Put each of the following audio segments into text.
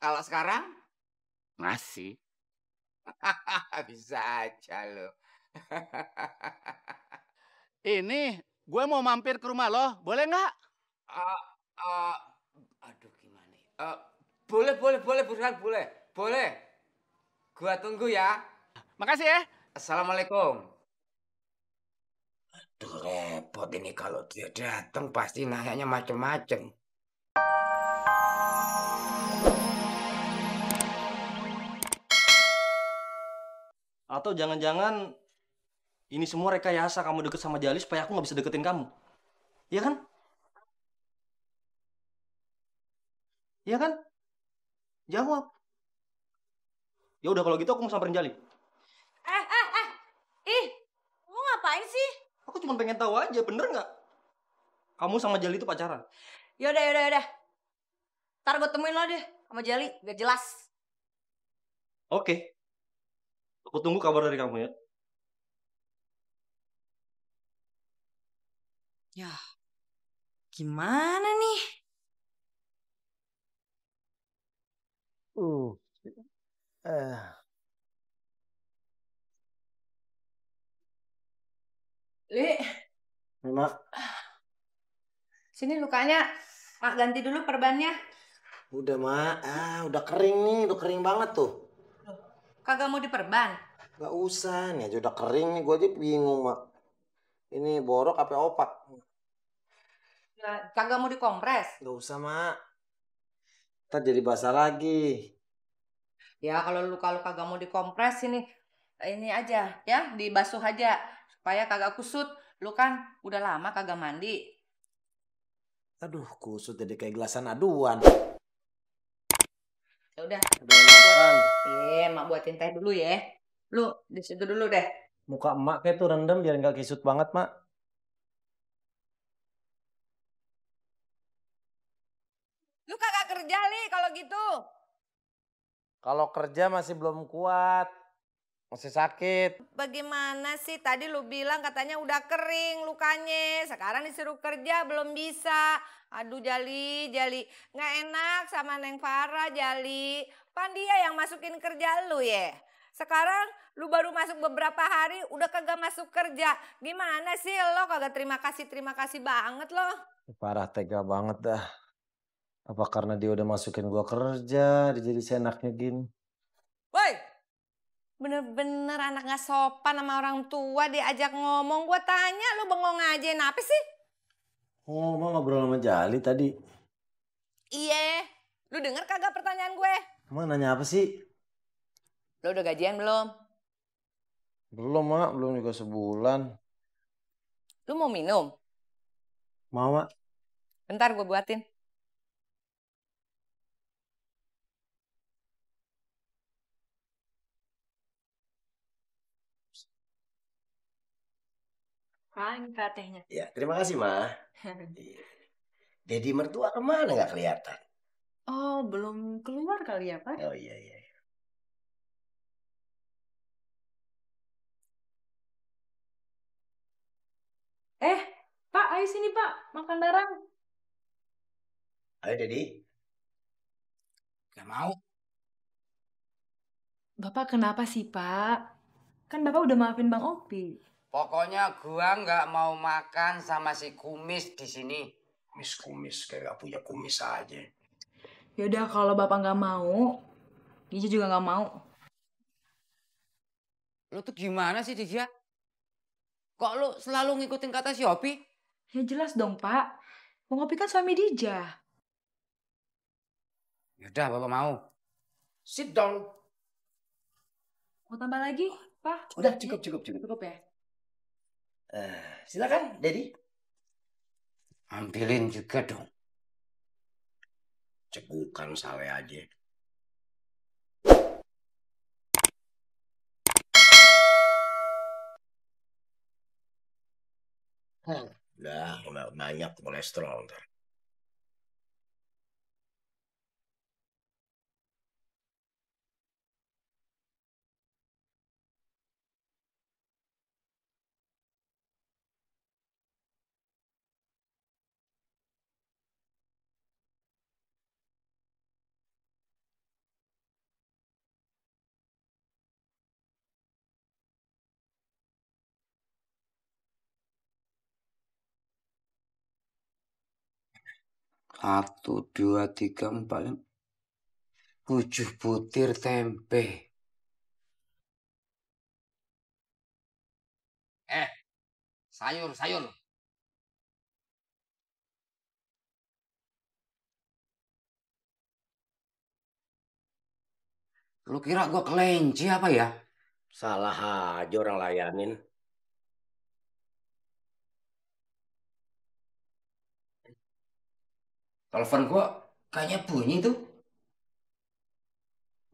Kalau sekarang Masih. bisa aja lo. Ini gue mau mampir ke rumah lo, boleh nggak? Eh, eh, aduh gimana? Boleh, boleh, boleh, Burhan, boleh, boleh. Gua tunggu ya. Makasih ya. Assalamualaikum. Aduh repot ini kalau dia datang pasti nanyanya macem-macem. Atau jangan-jangan ini semua rekayasa kamu deket sama Jali supaya aku nggak bisa deketin kamu. Iya kan? Iya kan? Jawab. Ya udah kalau gitu aku mau samperin Jali. Ih, lu ngapain sih? Aku cuma pengen tahu aja, bener nggak? Kamu sama Jali itu pacaran? Yaudah. Ntar gue temuin lo deh sama Jali, biar jelas. Oke. Aku tunggu kabar dari kamu ya. Ya, gimana nih? Uh, eh, Li, Mak, sini lukanya. Mak ganti dulu perbannya. udah mak, udah kering nih, udah kering banget tuh. Kagak mau diperban? Gak usah, nih aja udah kering nih, gue aja bingung mak. Ini borok apa opak? Ya, kagak mau dikompres? Gak usah mak, ntar jadi basah lagi. Ya kalau luka kagak mau dikompres ini aja ya, dibasuh aja supaya kagak kusut. Lu kan udah lama kagak mandi. Aduh, kusut jadi kayak gelasan aduan. Ya udah. Udah makan. Mak buatin teh dulu ya. Lu di situ dulu deh. Muka emak kayak tuh rendem biar gak kisut banget mak. Lu kagak kerja Li kalau gitu. Kalau kerja masih belum kuat, masih sakit. Bagaimana sih tadi lu bilang katanya udah kering lukanya. Sekarang disuruh kerja belum bisa. Aduh Jali. Nggak enak sama Neng Farah Jali. Pan dia yang masukin kerja lu ya. Sekarang lu baru masuk beberapa hari udah kagak masuk kerja. Gimana sih lo kagak terima kasih banget lo. Parah, tega banget dah. Apa karena dia udah masukin gua kerja, dia jadi seenaknya gini. Woi, bener-bener anak gak sopan sama orang tua diajak ngomong. Gue tanya lu bengong aja, kenapa sih? Oh, mau ngobrol sama Jali tadi. Iya, lu denger kagak pertanyaan gue? Emang nanya apa sih? Lu udah gajian belum? Belum, mak. Belum juga sebulan. Lu mau minum? Mau, mak? Bentar gue buatin. Ini tehnya. Ya, terima kasih, Ma. Dedi mertua kemana nggak kelihatan? Oh, belum keluar kali ya, Pak? Oh iya. Pak, ayo sini, Pak. Makan bareng. Ayo, Dedi. Gak mau. Bapak kenapa sih, Pak? Kan Bapak udah maafin Bang Opi. Pokoknya gua nggak mau makan sama si kumis di sini. Kumis kayak gak punya kumis aja. Yaudah, kalau Bapak nggak mau, Gija juga nggak mau. Lu tuh gimana sih dia? Kok lu selalu ngikutin kata si Opi? Ya jelas dong, Pak. Bang Opi kan suami Dija. Yaudah, Bapak mau. Sit down. Mau tambah lagi, Pak? Udah, cukup. Cukup ya? Silakan, Dedi. Ambilin juga dong. Cegukan sawe aja. Udah banyak kolesterol ntar. 1, 2, 3, 4, 5. 7 butir tempe. Sayur. Lu kira gua kelinci apa ya? Salah aja orang layanin. Telepon gua kayaknya bunyi tuh.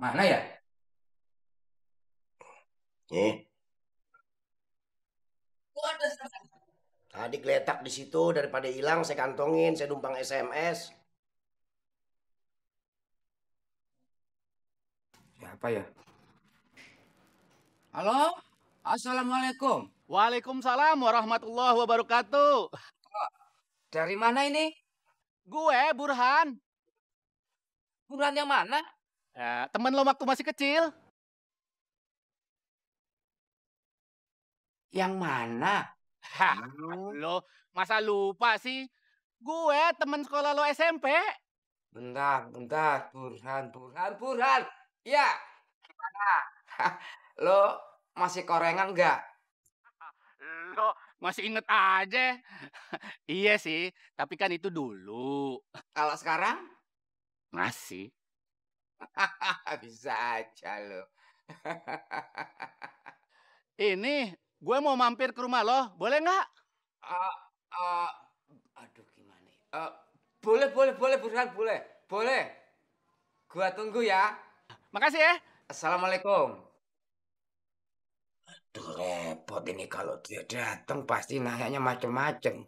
Mana ya? Nih. Tadi geletak di situ daripada hilang saya kantongin, saya numpang SMS. Siapa ya? Halo? Assalamualaikum. Waalaikumsalam warahmatullahi wabarakatuh. Dari mana ini? Gue Burhan. Bulan yang mana? Temen lo waktu masih kecil. Yang mana? Hah, lo masa lupa sih? Gue temen sekolah lo SMP. Bentar. Burhan. Ya, gimana? Lo masih korengan nggak? Lo masih inget aja. Iya sih, tapi kan itu dulu. Kalau sekarang? Masih. Bisa aja lo. Ini gue mau mampir ke rumah lo, boleh nggak? Aduh gimana? Boleh Burhan, boleh. Gua tunggu ya. Makasih ya. Assalamualaikum. Aduh repot ini kalau dia datang pasti nanyanya macem-macem.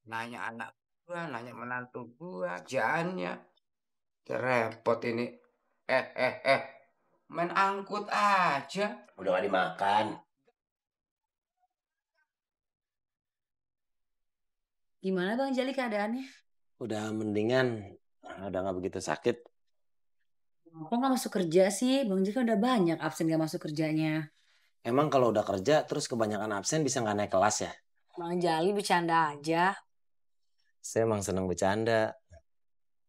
Nanya anak gua, nanya menantu gua, kerjaannya. Dia repot ini. Main angkut aja. Udah gak dimakan. Gimana Bang Jali keadaannya? Udah mendingan, udah gak begitu sakit. Kok nggak masuk kerja sih? Bang Jali kan udah banyak absen gak masuk kerjanya. Emang kalau udah kerja terus kebanyakan absen bisa gak naik kelas ya? Bang Jali bercanda aja. Saya emang seneng bercanda.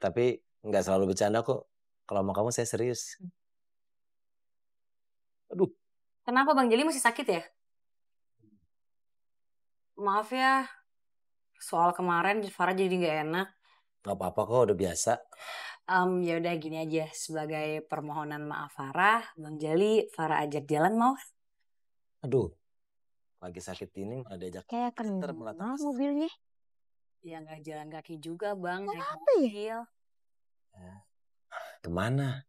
Tapi gak selalu bercanda kok. Kalau sama kamu saya serius. Aduh. Kenapa Bang Jali masih sakit ya? Maaf ya. Soal kemarin Farah jadi gak enak. Gak apa-apa kok, udah biasa. Ya udah gini aja, sebagai permohonan maaf Farah, Bang Jali, Farah ajak jalan mau? Aduh, lagi sakit ini malah diajak. Kayak kenal mobilnya. Ya nggak jalan kaki juga Bang, naik Apa mobil. Kemana?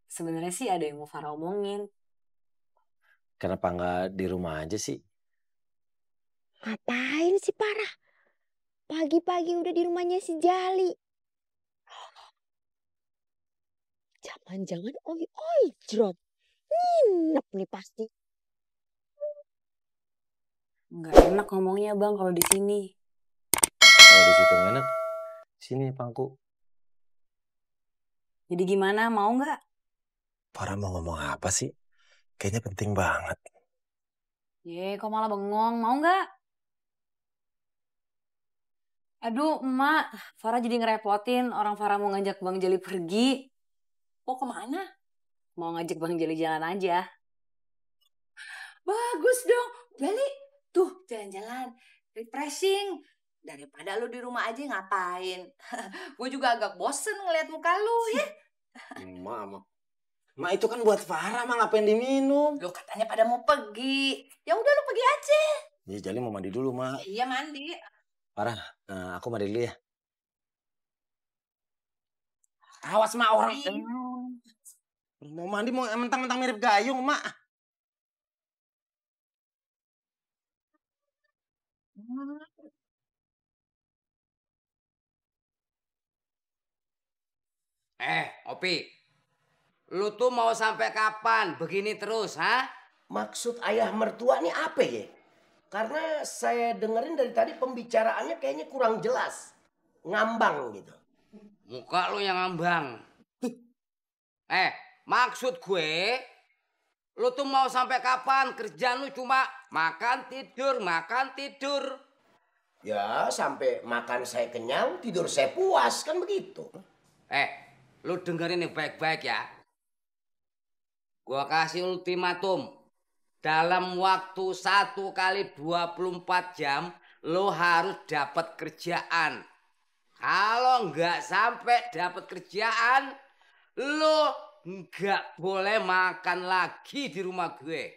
Sebenarnya sih ada yang mau Farah omongin. Kenapa nggak di rumah aja sih? Ngapain sih Parah? Pagi-pagi udah di rumahnya si Jali. Jangan-jangan oi jrot. Nginep nih pasti. Nggak enak ngomongnya Bang kalau di sini. Kalau di situ nggak enak, sini pangku. Jadi gimana, mau nggak? Farah mau ngomong apa sih? Kayaknya penting banget. Kok malah bengong, mau nggak? Aduh, emak, Farah jadi ngerepotin. Orang Farah mau ngajak Bang Jali pergi. Mau kemana? Mau ngajak Bang Jali jalan aja. Bagus dong, Jali. Tuh, jalan-jalan. Refreshing. Daripada lu di rumah aja ngapain. Gue juga agak bosen ngeliat muka lu ya. Mak itu kan buat Farah, mak ngapain diminum? Lu katanya pada mau pergi. Ya udah lu pergi aja. Ya Jali mau mandi dulu, mak. Iya mandi. Farah, aku mandi dulu ya. Awas mak orang. Mau mandi mau mentang-mentang mirip gayung, mak. Opi. Lu tuh mau sampai kapan begini terus, ha? Maksud ayah mertua nih apa ya? Karena saya dengerin dari tadi pembicaraannya kayaknya kurang jelas. Ngambang gitu. Muka lu yang ngambang. Maksud gue, lu tuh mau sampai kapan? Kerjaan lu cuma makan tidur. Ya, sampai makan saya kenyang, tidur saya puas, kan begitu. Lu dengerin nih baik-baik ya. Gua kasih ultimatum. Dalam waktu 1 kali 24 jam, lu harus dapat kerjaan. Kalau nggak sampai dapat kerjaan, lu nggak boleh makan lagi di rumah gue.